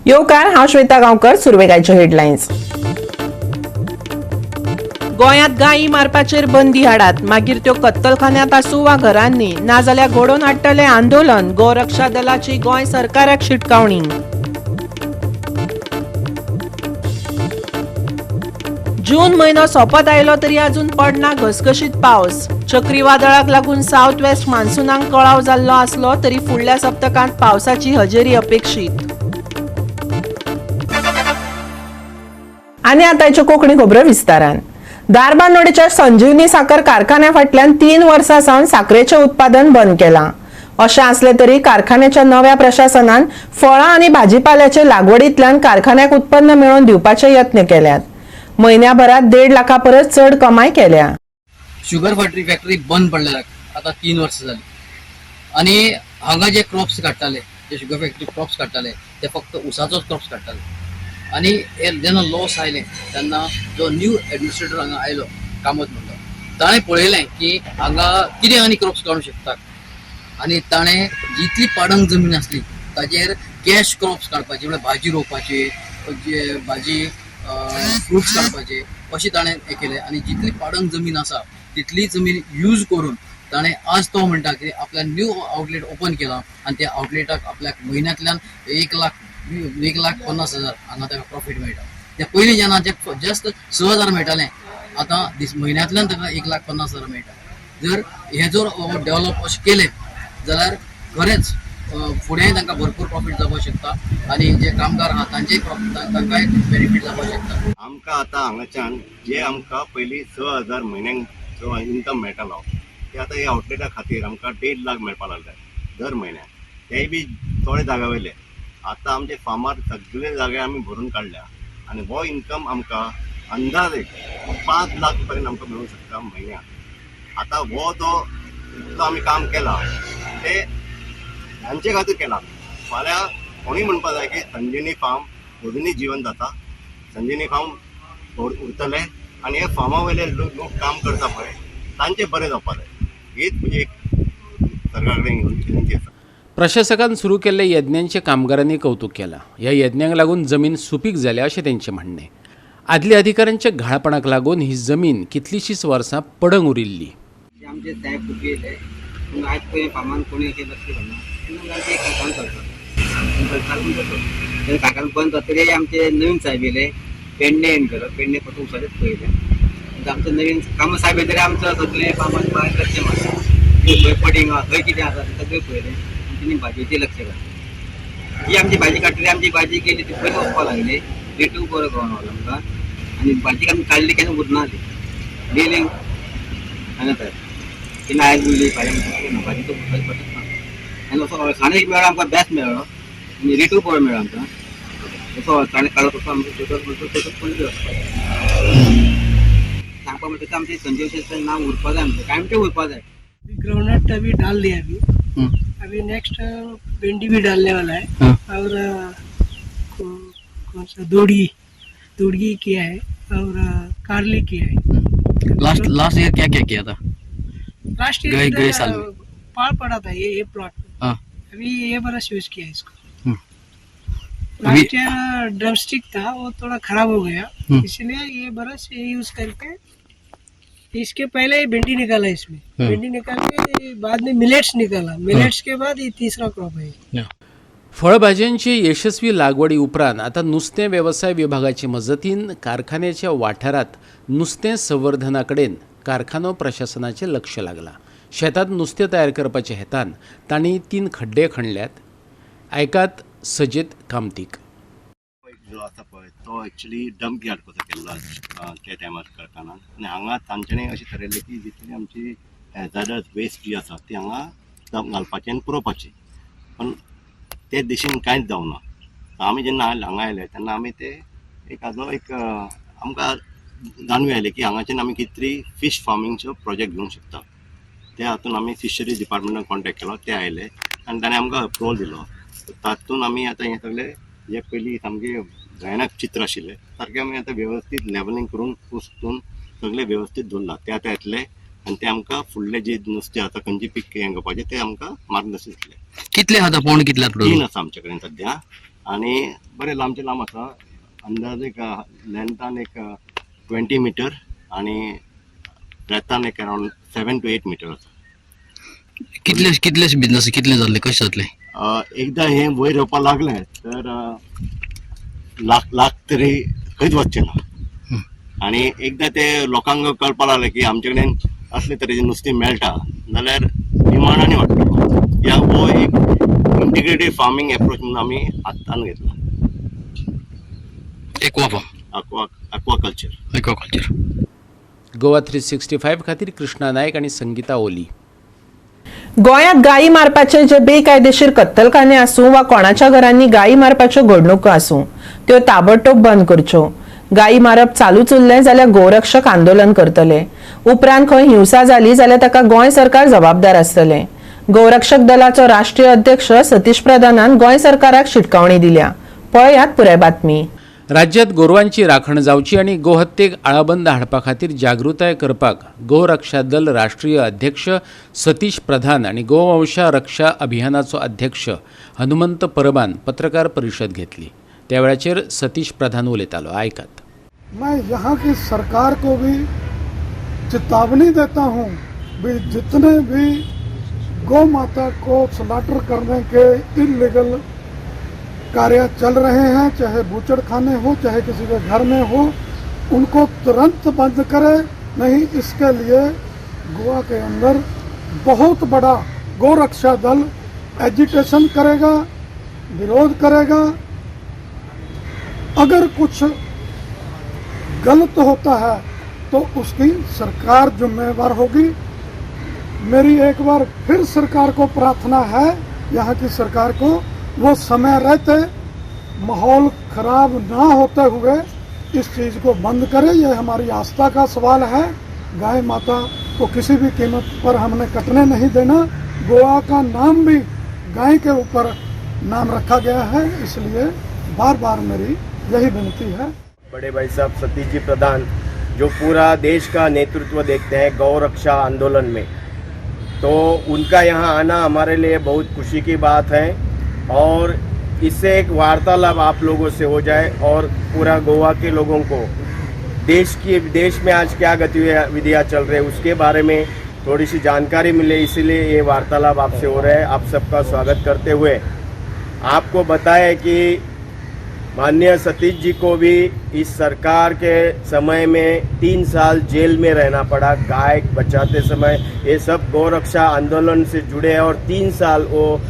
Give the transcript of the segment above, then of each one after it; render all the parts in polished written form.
येवकार, हांव श्वेता गांवकर. सुरवेक आयच्यो हेडलायन्स. गोंयांत गायी मारपाचेर बंदी हाडात, मागीर त्यो कत्तलखान्यांत आसूं वा घरांनी, नाजाल्यार घडोवन हाडटले आंदोलन. गोरक्षा दलाची गोंय सरकाराक शिटकावणी. जून म्हयनो सोंपत आयलो तरी अजून पडना घसघशीत पावस. चक्रीवादळाक लागून सावथ वेस्ट मान्सूनाक कळाव जाल्लो आसलो तरी फुडल्या सप्तकांत पावसाची हजेरी अपेक्षीत. आनी आतांच्यो कोंकणी खबरो विस्तारान. धारबांदोडेच्या संजीवनी साकर कारखान्या फाटल्यान 3 वर्सां सावन साकरेचें उत्पादन बंद केलां. अशें आसलें तरी कारखान्याच्या नव्या प्रशासनान फळां आनी भाजीपाल्याचे लागवडींतल्यान कारखान्याक उत्पन्न मेळोवन दिवपाचे यत्न केल्यात. म्हयन्याभरात 1.5 लाखा परस चड कमाय केल्या. शुगर फॅक्टरी फॅक्टरी बंद पडलेल्याक आतां 3 वर्सां जालीं आनी हांगा जे क्रॉप्स काडटाले, जे शुगर फॅक्टरी क्रॉप्स काडटाले ते फक्त ऊसाचोच क्रॉप्स काडटाले. आनी हे जेन्ना लॉस आयले तेन्ना जो न्यू एडमिनिस्ट्रेटर हांगा आयलो, कामत म्हणटा, ताणें पळयलें की हांगा कितें आनी क्रॉप्स काडूंक शकता आनी ताणें जितली पाडंग जमीन आसली ताजेर कॅश क्रॉप्स काडपाची, म्हळ्यार भाजी रोवपाची, जे भाजी फ्रुट्स काडपाचे अशें ताणें हें केलें. आनी जितली पाडंग जमीन आसा तितली जमीन यूज करून ताणें आज तो म्हणटा की आपल्या न्यू आउटलेट ओपन केला आनी त्या आउटलेटाक आपल्याक म्हयन्यांतल्यान 1,50,000 हांगा ताका प्रॉफीट मेळटा. ते पयलीं जेन्ना जे जस्ट 6,000 मेळटालें, आतां दीस म्हयन्यांतल्यान ताका 1,50,000 मेळटा. जर हे जर डेव्हलप अशें केलें जाल्यार खरेंच फुडें तांकां भरपूर प्रॉफीट जावपाक शकता आनी जे कामगार आहा तांचेय तांकांय बेनिफीट जावपाक शकता. आमकां आतां हांगाच्यान जे आमकां पयलीं 6,000 म्हयन्याक जो इन्कम मेळटालो ते आतां ह्या आउटलेटा खातीर आमकां 1.5 लाख मेळपाक लागले दर म्हयन्याक, तेय बी थोडे जाग्या वयले. आतां आमचे फार्मार सगळे जागे आमी भरून काडल्या आनी हो इन्कम आमकां अंदाज एक 5 लाख पर्यंत आमकां मेळूंक शकता म्हयन्याक. आतां हो जो इतलो आमी काम केलां ते हांचे खातीर केलां. फाल्यां कोणूय म्हणपाक जाय की संजीवनी फार्म अजुनूय जिवंत आसा, संजीवनी फार्म उरतलें आनी हे फार्मा वयले लोक काम करता पळय तांचें बरें जावपाक जाय, हीच म्हजी एक सरकारा कडेन विनंती आसा. प्रशासकान सुरू केल्ल्या यज्ञांचें कामगारांनी कौतुक केलां. ह्या यज्ञांक लागून जमीन सुपीक जाल्या अशें तेंचें म्हणणें. आदल्या अधिकाऱ्यांच्या घाळपणाक लागून ही जमीन कितलींशींच वर्सां पडंग उरिल्ली. आमचे साहेब खूब येयले पूण आयज पर्यंत फामान कोणी अशें लक्ष घालना. पूण आमचें एक कारखानो चलता, कारखानो जाता तेन्ना कारखानो बंद जातकीर आमचे नवीन साहेब येयले, पेडणे येवन गेलो, पेडणे फक्त उसाचेच पळयलें. म्हणजे आमचो नवीन कामत साहेब येतकीर आमचो सगळें फामान भायर लक्ष मारलें, खंय पडींग आहा, खंय कितें आसा तें सगळें पळयलें आनी तेणी भाजयेचेर लक्ष घातलें. ही आमची भाजी काडटली, आमची भाजी गेली ती पयलीं वचपाक लागली, रेटूय बरो गावना आमकां आनी भाजी आमी काडली केन्ना उरना ती गेली हांगा तर तेन्ना आयज उरली भाजी म्हणटा भाजी तो भाजी पडटा ना. आनी असो अळसाणे मेळ्ळो आमकां, बेस्ट मेळ्ळो आनी रेटूय बरो मेळ्ळो आमकां. असो अळसाणे काडलो तसो आमकां तसो पणजे वचपाक सांगपा म्हणटा आमचें संजीव शेट्टीचें नांव उरपा जाय, आमचें कायमचें उरपा जाय. ग्राउंडनट अभी डाल दिया, अभी अभी नेक्स्ट भिंडी भी डालने वाला है और कौन सा दोड़गी, दोड़गी किया है और कारली किया है. लास्ट लास्ट ईयर क्या क्या किया था? लास्ट ईयर गए गए साल में। पाड़ पड़ा था ये प्लॉट में. हाँ. अभी ये बरस यूज किया इसको. लास्ट ईयर ड्रमस्टिक था, वो थोड़ा खराब हो गया, इसलिए ये बरस ये यूज करके इसके पहले ये भिंडी निकाला, इसमें भिंडी निकाल के बाद में मिलेट्स निकाला, मिलेट्स के बाद ये तीसरा क्रॉप है. फळभाजयांचे यशस्वी लागवडी उपरांत आतां नुस्तें वेवसाय विभागाचे मजतीन कारखान्याच्या वाठारांत नुस्तें संवर्धना कडेन कारखानो प्रशासनाचें लक्ष लागलां. शेतांत नुस्तें तयार करपाच्या हेतान तांणी 3 खड्डे खणल्यात. आयकात सजेत कामतीक. जो आसा पळय तो एक्चुली डंप यार्ड कसो केल्लो आसा त्या टायमार कारखानान आनी हांगा तांच्यांनी अशें थारायल्लें की जितली आमची हॅजार्डस वेस्ट जी आसा ती हांगा डंप घालपाची आनी पुरोवपाची, पूण ते दिशेन कांयच जावना. आमी जेन्ना हांगा आयले तेन्ना आमी ते एक हाजो एक आमकां जाणवी आयली की हांगाच्यान आमी कितें तरी फीश फार्मिंगचो प्रोजेक्ट घेवंक शकता. त्या हातून आमी फिशरीज डिपार्टमेंटान कॉन्टेक्ट केलो, ते आयले आनी ताणें आमकां अप्रुवल दिलो. तातूंत आमी आतां हें सगळें जे पयलीं सामकें भयानक चित्र आशिल्लें सारकें आमी आतां वेवस्थीत लेवलिंग करून पुसून सगळें वेवस्थीत दवरलां. ते आतां येतले आनी ते आमकां फुडलें जें नुस्तें आतां खंयचें पीक हें घेवपाचें तें आमकां मार्गदर्शन दितलें. कितले आतां पोंड कितले 3 आसा आमचे कडेन सद्या. आनी बरें लांबचे लांब आसा, अंदाज एक लेंथान एक 20 मिटर आनी ब्रेथान एक अरावंड 7 to 8 metre आसा. कितले कितले बिजनस कितले जातले, कशें जातले? एकदां हें वयर येवपाक लागलें तर लाख लाख तरी खंयच वचचें ना. आनी एकदां ते लोकांक कळपाक लागलें की आमचे कडेन असले तरेचें नुस्तें मेळटा जाल्यार डिमांड आनी वाडटलो. ह्या हो एक इंटिग्रेटेड फार्मींग एप्रोच म्हणून आमी हातान घेतला. Aqua farm, aquaculture. Aquaculture. Goa 365 खातीर कृष्णा नायक आनी संगीता ओली. गोंयांत गायी मारपाचे जे बेकायदेशीर कत्तलखाने आसूं वा कोणाच्या घरांनी गायी मारपाच्यो घडणुको आसूं, त्यो ताबडतोब बंद करच्यो. गायी मारप चालूच उरलें जाल्यार गोरक्षक आंदोलन करतले. उपरांत खंय हिंसा जाली जाल्यार ताका गोंय सरकार जबाबदार आसतलें. गोरक्षक दलाचो राष्ट्रीय अध्यक्ष सतीश प्रधानान गोंय सरकाराक शिटकावणी दिल्या. पळयात पुराय बातमी. राज्यात गोरवांची राखण जावची आनी गोहत्येक आळाबंद हाडपा खातीर जागृताय करपाक गोरक्षा दल राष्ट्रीय अध्यक्ष सतीश प्रधान आनी गोवंशा रक्षा अभियानाचो अध्यक्ष हनुमंत परबान पत्रकार परिशद घेतली. त्या वेळाचेर सतीश प्रधान उलयतालो. आयकात. मैं यहाँ की सरकार को भी चेतावनी देता हूँ भी जितने भी गौ माता को स्लाटर करने के इलीगल कार्य चल रहे हैं, चाहे बूचड़खाने हो चाहे किसी के घर में हो, उनको तुरंत बंद करे, नहीं इसके लिए गोवा के अंदर बहुत बड़ा गोरक्षा दल एजिटेशन करेगा, विरोध करेगा। अगर कुछ गलत होता है तो उसकी सरकार जिम्मेवार होगी। मेरी एक बार फिर सरकार को प्रार्थना है, यहाँ की सरकार को, वो समय रहते माहौल खराब ना होते हुए इस चीज़ को बंद करे। यह हमारी आस्था का सवाल है। गाय माता को किसी भी कीमत पर हमने कटने नहीं देना। गोवा का नाम भी गाय के ऊपर नाम रखा गया है, इसलिए बार बार मेरी यही विनती है। बड़े भाई साहब सतीश जी प्रधान जो पूरा देश का नेतृत्व देखते हैं गौ रक्षा आंदोलन में, तो उनका यहाँ आना हमारे लिए बहुत खुशी की बात है और इससे एक वार्तालाप आप लोगों से हो जाए और पूरा गोवा के लोगों को देश में आज क्या गतिविधियाँ चल रही है उसके बारे में थोड़ी सी जानकारी मिले, इसीलिए ये वार्तालाप आपसे हो रहा है। आप सबका स्वागत करते हुए आपको बताएं कि माननीय सतीश जी को भी इस सरकार के समय में 3 साल जेल में रहना पड़ा गाय बचाते समय। ये सब गौरक्षा आंदोलन से जुड़े हैं और 3 साल वो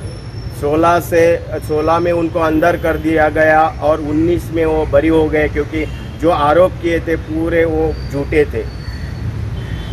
16 में उनको अंदर कर दिया गया और 19 में वो बरी हो गए, क्योंकि जो आरोप किए थे पूरे वो झूठे थे।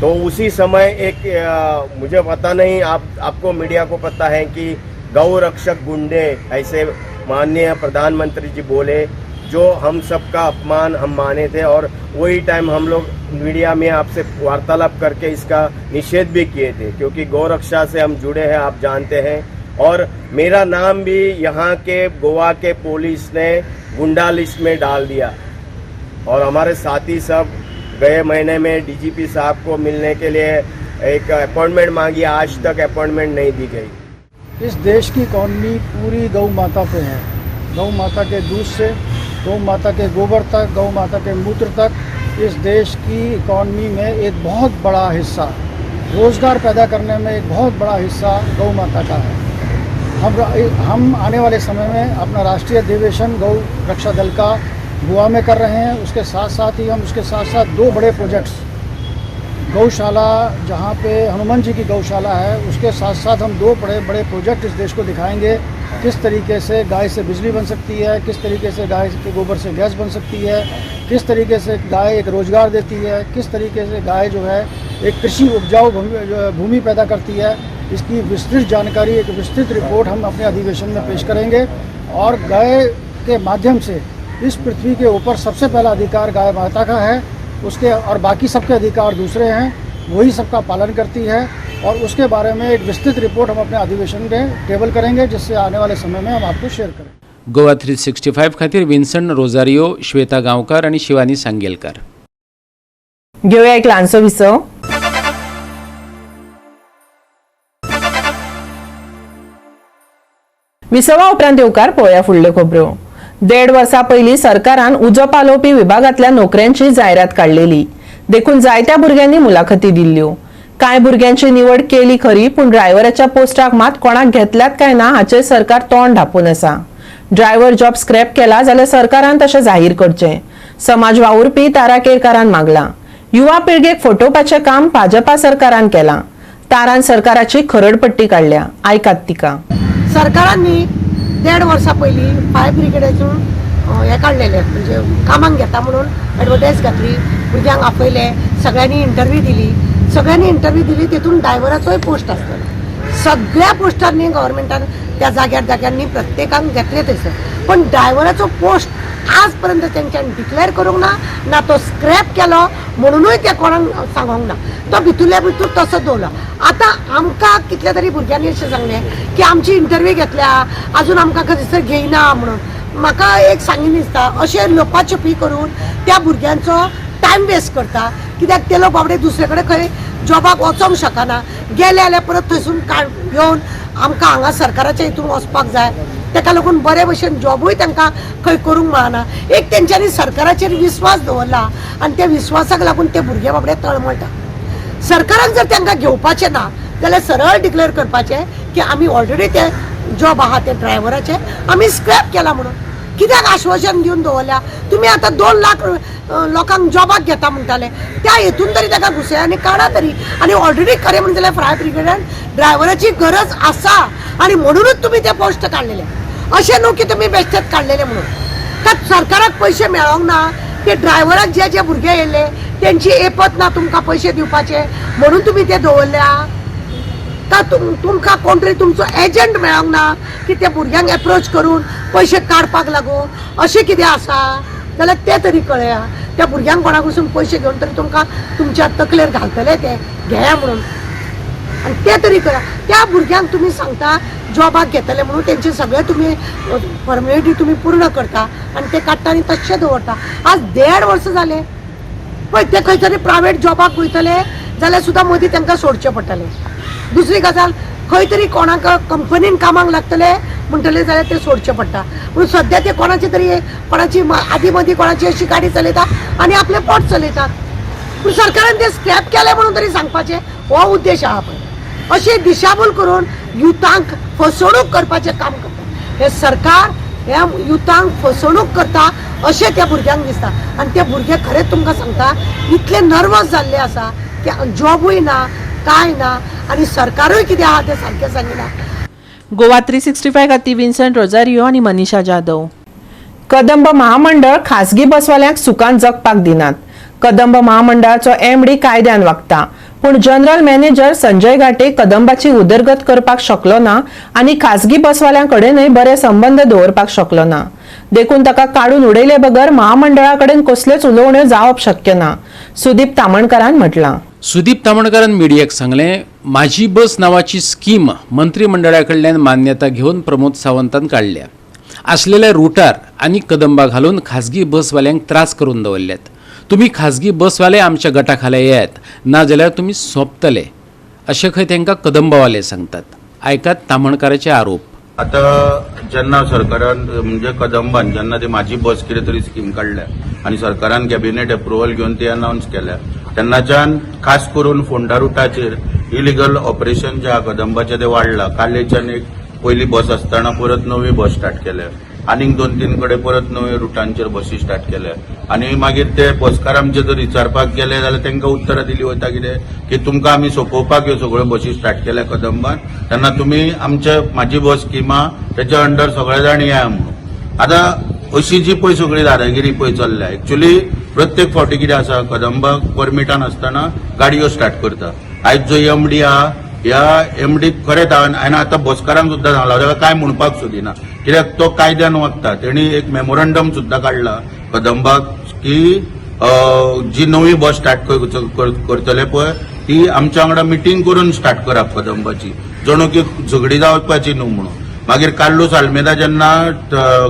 तो उसी समय एक मुझे पता नहीं आपको मीडिया को पता है कि गौ रक्षक गुंडे ऐसे माननीय प्रधानमंत्री जी बोले, जो हम सबका अपमान हम माने थे और वही टाइम हम लोग मीडिया में आपसे वार्तालाप करके इसका निषेध भी किए थे, क्योंकि गौरक्षा से हम जुड़े हैं, आप जानते हैं। और मेरा नाम भी यहाँ के गोवा के पुलिस ने गुंडा लिस्ट में डाल दिया और हमारे साथी सब गए महीने में डीजीपी साहब को मिलने के लिए एक अपॉइंटमेंट मांगी, आज तक अपॉइंटमेंट नहीं दी गई। इस देश की इकॉनमी पूरी गौ माता पे है। गौ माता के दूध से, गौ माता के गोबर तक, गौ माता के मूत्र तक इस देश की इकॉनमी में एक बहुत बड़ा हिस्सा, रोज़गार पैदा करने में एक बहुत बड़ा हिस्सा गौ माता का है। हम आने वाले समय में अपना राष्ट्रीय अधिवेशन गौ रक्षा दल का गोवा में कर रहे हैं। उसके साथ साथ ही हम उसके साथ साथ 2 बड़े प्रोजेक्ट्स, गौशाला जहाँ पे हनुमान जी की गौशाला है, उसके साथ साथ हम 2 बड़े बड़े प्रोजेक्ट इस देश को दिखाएंगे। किस तरीके से गाय से बिजली बन सकती है, किस तरीके से गाय के गोबर से गैस बन सकती है, किस तरीके से गाय एक रोज़गार देती है, किस तरीके से गाय जो है एक कृषि उपजाऊ भूमि पैदा करती है, इसकी विस्तृत जानकारी, एक विस्तृत रिपोर्ट हम अपने अधिवेशन में पेश करेंगे। और गाय के माध्यम से इस पृथ्वी के ऊपर सबसे पहला अधिकार गाय माता का है, उसके और बाकी सबके अधिकार दूसरे हैं, वही सबका पालन करती है। और उसके बारे में एक विस्तृत रिपोर्ट हम अपने अधिवेशन में टेबल करेंगे, जिससे आने वाले समय में हम आपको शेयर करें। गोवा 365 खातीर विन्सन रोजारियो, श्वेता गांवकार आणि शिवानी सांगेलकर. घेऊया एक ल्हानसो विसव. विसवा उपरांत येवकार पळोवया फुडल्यो खबरो. 1.5 वर्सा पयलीं सरकारान उजो पालोवपी विभागांतल्या नोकऱ्यांची जायरात काडलेली, देखून जायत्या भुरग्यांनी मुलाखती दिल्ल्यो. कांय भुरग्यांची निवड केली खरी, पूण ड्रायव्हराच्या पोस्टाक मात कोणाक घेतल्यात काय ना हाचेर सरकार तोंड धांपून आसा. ड्रायव्हर जॉब स्क्रॅप केला जाल्यार सरकारान तशें जाहीर करचें, समाज वावुरपी तारा केरकारान मागला. युवा पिळगेक फटोवपाचें काम भाजपा सरकारान केलां. तारान सरकाराची खरडपट्टी काडल्या, आयकात तिका. सरकारांनी 1.5 वर्सां पयलीं फायर ब्रिगेडाचून हें काडलेलें, म्हणजे कामाक घेता म्हणून एडवर्टायज घातली, भुरग्यांक आपयले, सगळ्यांनी इंटरव्यू दिली. सगळ्यांनी इंटरव्यू दिली, तितून ड्रायव्हराचोय पोस्ट आसतलो. सगळ्या पोस्टांनी गव्हर्मेंटान त्या जाग्यार जाग्यांनी प्रत्येकाक घेतले थंयसर, पण ड्रायव्हराचो पोस्ट आज पर्यंत तेंच्यांनी डिक्लेअर करूंक ना, ना तो स्क्रॅप केलो म्हणुनूय ते कोणाक सांगोंक ना, तो भितुरल्या भितूर तसो दवरलो. आतां आमकां कितल्या तरी भुरग्यांनी अशें सांगलें की आमची इंटरव्यू घेतल्या, अजून आमकां खंयसर घेयना म्हणून. म्हाका एक सांगीन दिसता, अशें लपाछपी करून त्या भुरग्यांचो टायम वेस्ट करता, कित्याक ते लोक बाबडे दुसरे कडेन खंय जॉबाक वचोंक शकना, गेले जाल्यार परत थंयसून येवन आमकां हांगा सरकाराच्या हितून वचपाक जाय. ताका लागून बरे भशेन जॉबूय तांकां खंय करूंक मेळना. एक तेंच्यांनी सरकाराचेर विस्वास दवरला आनी त्या विस्वासाक लागून ते भुरगे बाबडे तळमळटा. सरकाराक जर तांकां घेवपाचें ना जाल्यार सरळ डिक्लेअर करपाचें की आमी ऑलरेडी ते जॉब आहा ते ड्रायव्हराचे आमी स्क्रॅप केला म्हणून. कित्याक आश्वासन दिवन दवरल्या? तुमी आतां 2 लाख लोकांक जॉबाक घेता म्हणटाले, त्या हेतून तरी ताका घुसया आनी काडा तरी. आनी ऑलरेडी खरें म्हणटा जाल्यार फायर ब्रिगेडान ड्रायव्हराची गरज आसा आनी म्हणुनूच तुमी ते पोस्ट काडलेले, अशें न्हू की तुमी बेश्टेच काडलेले म्हणून. का सरकाराक पयशे मेळोंक ना, ते ड्रायव्हराक जे जे भुरगे येयले तेंची एपत ना तुमकां पयशे दिवपाचे म्हणून तुमी ते दवरल्या? का तुमकां कोण तरी तुमचो एजंट मेळोंक ना की त्या भुरग्यांक एप्रोच करून पयशे काडपाक लागून अशें कितें आसा जाल्यार तें तरी कळया. त्या भुरग्यांक कोणा कडसून पयशे घेवन तरी तुमकां तुमच्या तकलेर घालतले ते घेया म्हणून, आनी तें तरी करा. त्या भुरग्यांक तुमी सांगता जॉबाक घेतले म्हणून, तेंचे सगळे तुमी फॉर्मेलिटी तुमी पूर्ण करता आनी ते काडटा आनी तशें दवरता. आज 1.5 वर्सां जाले, पळय ते खंय तरी प्रायवेट जॉबाक वयतले जाल्यार सुद्दां मदीं तांकां सोडचें पडटलें. दुसरी गजाल, खंय तरी कोणाक कंपनीन कामाक लागतले म्हणटले जाल्यार ते सोडचें पडटा. पूण सद्या ते कोणाची तरी कोणाची आदी मदीं कोणाची अशी गाडी चलयता आनी आपलें पोट चलयतात. पूण सरकारान ते स्क्रॅप केलें म्हणून तरी सांगपाचें हो उद्देश आहा. पळय अशी दिशाभूल करून युथांक फसवणूक करपाचें काम करता हे सरकार. ह्या युथांक फसवणूक करता अशें त्या भुरग्यांक दिसता आनी ते भुरगे खरेंच तुमकां सांगता इतले नर्वस जाल्ले आसा की जॉबूय ना काय ना आनी सरकारूय कितें आहा तें सारकें सांगिना. गोवा 365 खातीर विन्संट रोजारियो आनी मनीषा जाधव. कदंब महामंडळ खासगी बसवाल्यांक सुखान जगपाक दिनात. कदंब महामंडळाचो एमडी कायद्यान वागता, पूण जनरल मॅनेजर संजय घाटे कदंबाची उदरगत करपाक शकलो ना आनी खासगी बसवाल्यां कडेनय बरे संबंद दवरपाक शकलो ना, देखून ताका काडून उडयले बगर महामंडळा कडेन कसल्योच उलोवण्यो जावप शक्य ना, सुदीप तामणकारान म्हटलां. सुदीप तामणकारान मिडियाक सांगलें, माझी बस नावाची स्कीम मंत्रिमंडळा कडल्यान मान्यता घेवन प्रमोद सावंतान काडल्या. आसलेल्या रुटार आनी कदंबा घालून खाजगी बसवाल्यांक त्रास करून दवरल्यात. तुमी खाजगी बसवाले आमच्या गटा खाला येयात, नाजाल्यार तुमी सोंपतले, अशें खंय तांकां कदंबावाले सांगतात. आयकात तामणकाराचे आरोप. आतां जेन्ना सरकारान म्हणजे कदंबान जेन्ना ती माझी बस कितें तरी स्कीम काडल्या आनी सरकारान कॅबिनेट एप्रुवल घेवन ती अनावन्स केल्या, तेन्नाच्यान खास करून फोंडा रुटाचेर इलिगल ऑपरेशन जे आहा कदंबाचें तें वाडलां. कालेच्यान एक पयली बस आसतना परत नवी बस स्टार्ट केल्या, आनीक 2-3 कडेन परत नवे रुटांचेर बसी स्टार्ट केल्या. आनी मागीर ते बसकार आमचे जर विचारपाक गेले जाल्यार तांकां उत्तरां दिली वता कितें की तुमकां आमी सोंपोवपाक ह्यो सगळ्यो बसी स्टार्ट केल्या कदंबान, तेन्ना तुमी आमचे माझी बस स्किमा तेच्या अंडर सगळे जाण या म्हणून. आतां अशी जी पळय सगळी दादागिरी पळय चल्ल्या, एक्चुअली प्रत्येक फावटी कितें आसा, कदंबा परमिटान आसतना गाडयो स्टार्ट करता. आयज जो एमडी आहा ह्या एमडीक खरेंच हांवें आतां बसकारांक सुद्दां सांगलां, ताका कांय म्हणपाक सोदिना, कित्याक तो कायद्यान वागता. तेणी एक मेमोरंडम सुद्दां काडला कदंबाक की जी नवी बस स्टार्ट करतले पळय ती आमच्या वांगडा मिटींग करून स्टार्ट करप कदंबाची, जणू की झगडी जावपाची न्हू म्हणून. मागीर कार्लूस आल्मेदा जेन्ना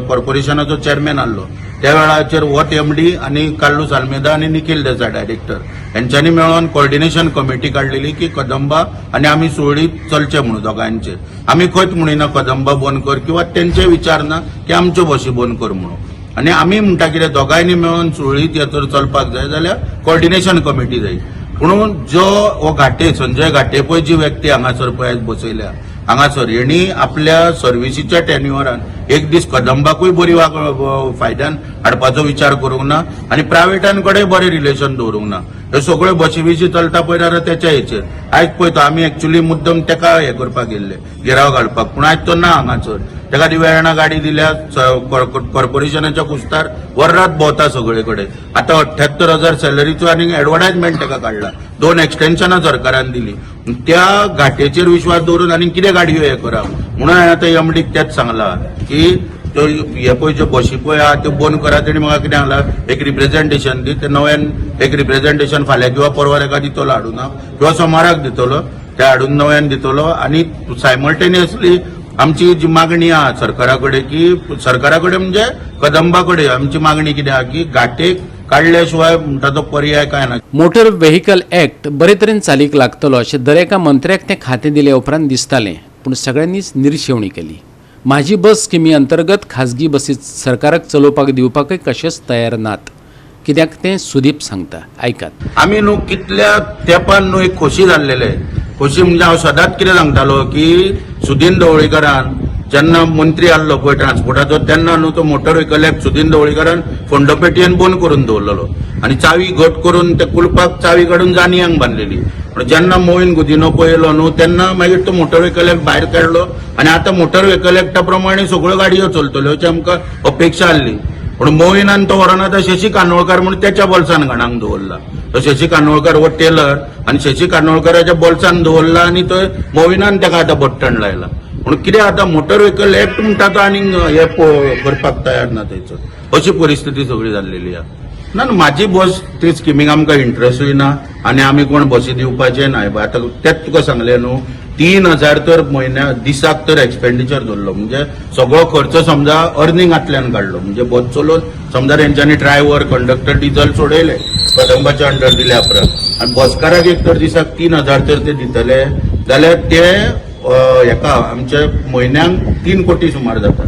कॉर्पोरेशनाचो चेअरमॅन आहलो त्या वेळाचेर होच एमडी आनी कार्लूस आल्मेदा आनी निखील देसाय डायरेक्टर हेंच्यांनी मेळोन कॉर्डिनेशन कमिटी काडलेली की कदंबा आनी आमी सुरळीत चलचे म्हणून दोगांयचे. आमी खंयच म्हणिना कदंबा बंद कर किंवा तेंचे विचार ना की आमच्यो बशी बंद कर म्हणून. आनी आमी म्हणटा कितें, दोगांयनी मेळून सुरळीत हे तर चलपाक जाय जाल्यार कॉर्डिनेशन कमिटी जाय. पुणून जो हो घाटे, संजय घाटे पळय, जी व्यक्ती हांगासर पळय बसयल्या हांगासर, हेणी आपल्या सर्विसीच्या टेन्युअरान एक दीस कदंबाकूय बरी फायद्यान हाडपाचो विचार करूंक ना आनी प्रायवेटान कडेन बरें रिलेशन दवरूंक ना. ह्यो सगळ्यो बशी बिशी चलता पळय जाल्यार तेच्या हेचेर. आयज पळय तो आमी एक्चुली मुद्दम तेका हे करपाक गेल्ले, घेराव घालपाक, पूण आयज तो ना हांगासर. तेका ती वेर्णा गाडी दिल्या, कॉर्पोरेशनाच्या कुस्तार वर्रात भोंवता सगळे कडेन. आतां 78,000 सॅलरीचो आनी एडवर्टायजमेंट तेका काडला, 2 एक्सटेन्शनां सरकारान दिली. त्या घाटेचेर विश्वास दवरून आनी कितें गाडयो हे करप म्हणून हांवें आतां एमडीक तेच सांगलां की त्यो हे पळय ज्यो बशी पळय आहा त्यो बंद करात. तेणी म्हाका कितें सांगलां, एक रिप्रेझेंटेशन दी. ते नव्यान एक रिप्रेझेंटेशन फाल्यां किंवा परवां तेका दितलो हाडून, किंवा सोमाराक दितलो, ते हाडून नव्यान दितलो. आनी सायमल्टेनियसली आमची जी मागणी आहा सरकारा कडेन, की सरकारा कडेन म्हणजे कदंबा कडेन आमची मागणी कितें आहा की घाटेक काडल्या शिवाय म्हणटा तो पर्याय काय ना. मोटर व्हेकल ॲक्ट बरे तरेन चालीक लागतलो अशें दरेका मंत्र्याक तें खातें दिले उपरांत दिसतालें, पूण सगळ्यांनीच निर्शेवणी केली. म्हाजी बस स्किमी अंतर्गत खाजगी बसी सरकाराक चलोवपाक दिवपाकय कशेंच तयार नात. कित्याक तें सुदीप सांगता, आयकात. आमी न्हू कितल्या तेंपान न्हू एक खोशी जाल्लेले. खोशी म्हणजे हांव सदांच कितें सांगतालो की सुदीन ढवळीकरान जेन्ना मंत्री आहलो पळय ट्रान्सपोर्टाचो, तेन्ना न्हू तो मोटर व्हेकल ऍक्ट सुदीन ढवळीकरान फोंडपेटयेन बंद करून दवरलेलो आनी चावी घट करून त्या कुलपाक चावी काडून जानियांक बांदलेली. पूण जेन्ना मोहीन गुदिनो पळयलो न्हू तेन्ना मागीर तो मोटर व्हेकल ऍक्ट भायर काडलो आनी आतां मोटर व्हेकल ऍक्टा प्रमाणे सगळ्यो गाडयो चलतल्यो अशी आमकां अपेक्षा आहली. पूण मोहिनान तो व्हरोन आतां शशी कानोळकार म्हणून त्याच्या बोल्सान घाणाक दवरला. तो शशी कानोळकार हो टेलर आनी शशी कानोळकाराच्या बोल्सान दवरला आनी तो मोहिनान ताका आतां बट्टण लायला. पूण कितें आतां मोटर व्हेकल ऍक्ट म्हणटा तो आनीक हे करपाक तयार ना थंयसर. अशी परिस्थिती सगळी जाल्लेली आहा. ना म्हाजी बस ती स्किमीक आमकां इंट्रस्टूय ना आनी आमी कोण बसी दिवपाचे ना. आतां तेच तुका सांगलें न्हू, 3,000 तर म्हयन्या दिसाक तर एक्सपेंडिचर धरलो, म्हणजे सगळो खर्च समजा अर्निंगांतल्यान काडलो. म्हणजे बस चलोवन समजा तेंच्यांनी ड्रायव्हर कंडक्टर डिझल सोडयले कदंबाच्या अंडर दिल्या उपरांत, आनी बसकाराक एक तर दिसाक 3,000 तर ते दितले जाल्यार ते हेका आमच्या म्हयन्याक 3 कोटी सुमार जाता,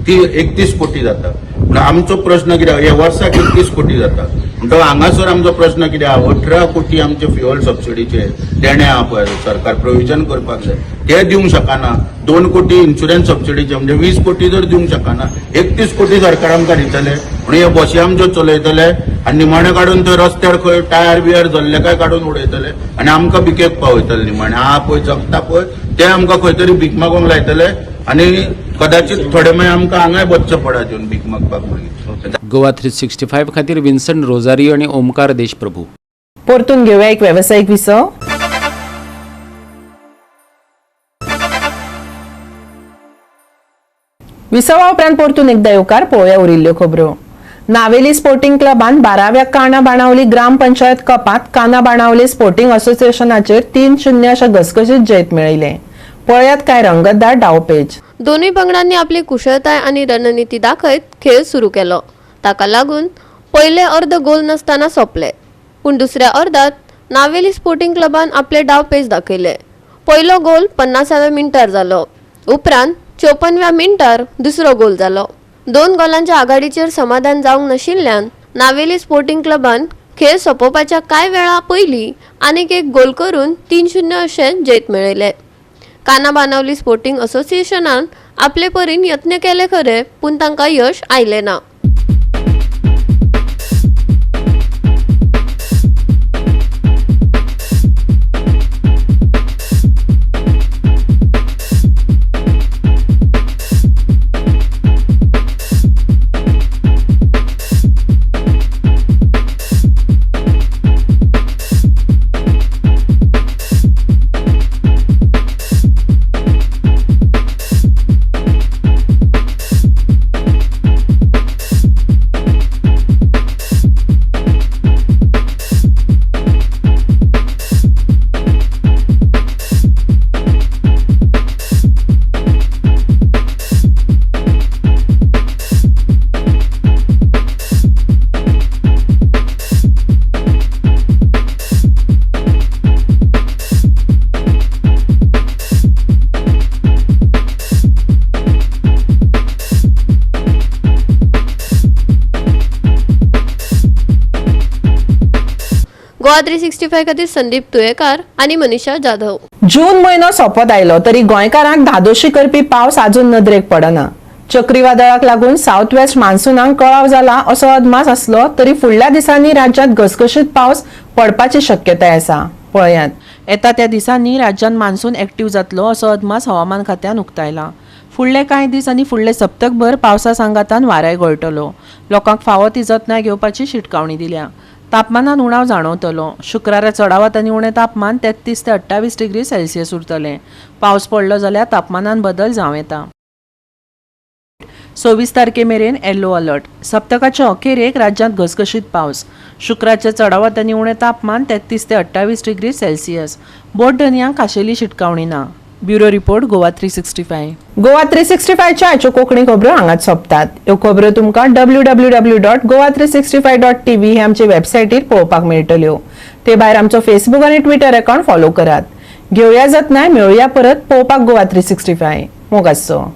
ती 31 कोटी जाता. पूण आमचो प्रश्न कितें, हे वर्साक 31 कोटी जाता म्हणटकच हांगासर आमचो प्रश्न कितें आहा, 18 कोटी आमचे फ्युअल सबसिडीचे देणे आहा पळय सरकार प्रोविजन करपाक जाय, ते दिवंक शकना. 2 कोटी इन्शुरन्स सबसिडीचे म्हणजे 20 कोटी जर दिवंक शकना, 31 कोटी सरकार आमकां दितले. म्हणून हे बशी आमच्यो चलयतले आनी निमाणे काडून थंय रस्त्यार खंय टायर बियर जल्ले काय काडून उडयतले आनी आमकां भिकेक पावयतले. निमाणे आहा पळय जगता पळय ते आमकां खंय तरी भीक मागूंक लायतले आनी कदाचित थोडे मागीर आमकां हांगाय बसचें पडत येवन भीक मागपाक मागीर. गोवा 365 खातीर विन्सन रोजारियो आनी ओमकार देशप्रभू. परतून घेवया एक वेवसायीक विसव. विसवा उपरांत परतून एकदा येवकार पळोवया उरिल्ल्यो खबरो. नावेली स्पोर्टिंग क्लबान 12व्या काना बाणावली ग्रामपंचायत कपात काना बाणावली स्पोर्टिंग असोसिएशनाचेर 3-0 अशें घसघशीत जैत मेळयलें. पळयात काय रंगतदार डावपेच. दोनूय पंगडांनी आपली कुशळताय आनी रणनिती दाखयत खेळ सुरू केलो. ताका लागून पयले अर्द गोल नासतना सोंपले. पूण दुसऱ्या अर्दात नावेली स्पोर्टिंग क्लबान आपले डावपेच दाखयले. पयलो गोल 50व्या मिनटार जालो. उपरांत 54व्या मिनटार दुसरो गोल जालो. 2 गोलांच्या आघाडीचेर समाधान जावंक नाशिल्ल्यान नावेली स्पोर्टिंग क्लबान खेळ सोंपोवपाच्या कांय वेळा पयलीं आनीक एक गोल करून 3-0 अशें जैत मेळयलें. काना बाणावली स्पोर्टिंग असोसिएशनान आपले परीन यत्न केले खरे, पूण तांकां यश आयलें ना. गोवा 365 खातीर संदीप तुयेकार आनी मनीषा जाधव. जून म्हयनो सोंपत आयलो तरी गोंयकारांक धादोशी करपी पावस अजून नदरेक पडना. चक्रीवादळाक लागून सावथ वेस्ट मान्सूनाक कळाव जाला असो अदमास आसलो तरी फुडल्या दिसांनी राज्यांत घसघशीत पावस पडपाची शक्यताय आसा. पळयात, येता त्या दिसांनी राज्यांत मान्सून एक्टीव जातलो असो अदमास हवामान खात्यान उक्तायला. फुडले कांय दीस आनी फुडले सप्तकभर पावसा सांगातान वाराय गळटलो. लोकांक फावो ती जतनाय घेवपाची शिटकावणी दिल्या. तापमानान उणाव जाणवतलो. शुक्रारा चडावत आनी उणें तापमान 33 ते 28 डिग्री सेल्सियस उरतलें. पावस पडलो जाल्यार तापमानान बदल जावं येता. 26 तारखे मेरेन येल्लो अलर्ट. सप्तकाच्या अखेरेक राज्यांत घसघशीत पावस. शुक्राचे चडावत आनी उणें तापमान 33 ते 28 डिग्री सेल्सियस. बोट धनयांक खाशेली शिटकावणी ना. Bureau report, Goa 365. Goa 365च्या आयच्यो कोंकणी खबरो हांगाच सोंपतात. ह्यो खबरो तुमकां www.goa365.tv हे आमचे वेबसायटीर पळोवपाक मेळटल्यो. ते भायर आमचो फेसबूक आनी ट्विटर अकाउंट फॉलो करात. घेवया जतनाय, मेळुया परत पळोवपाक गोवा 365. मोग आसचो.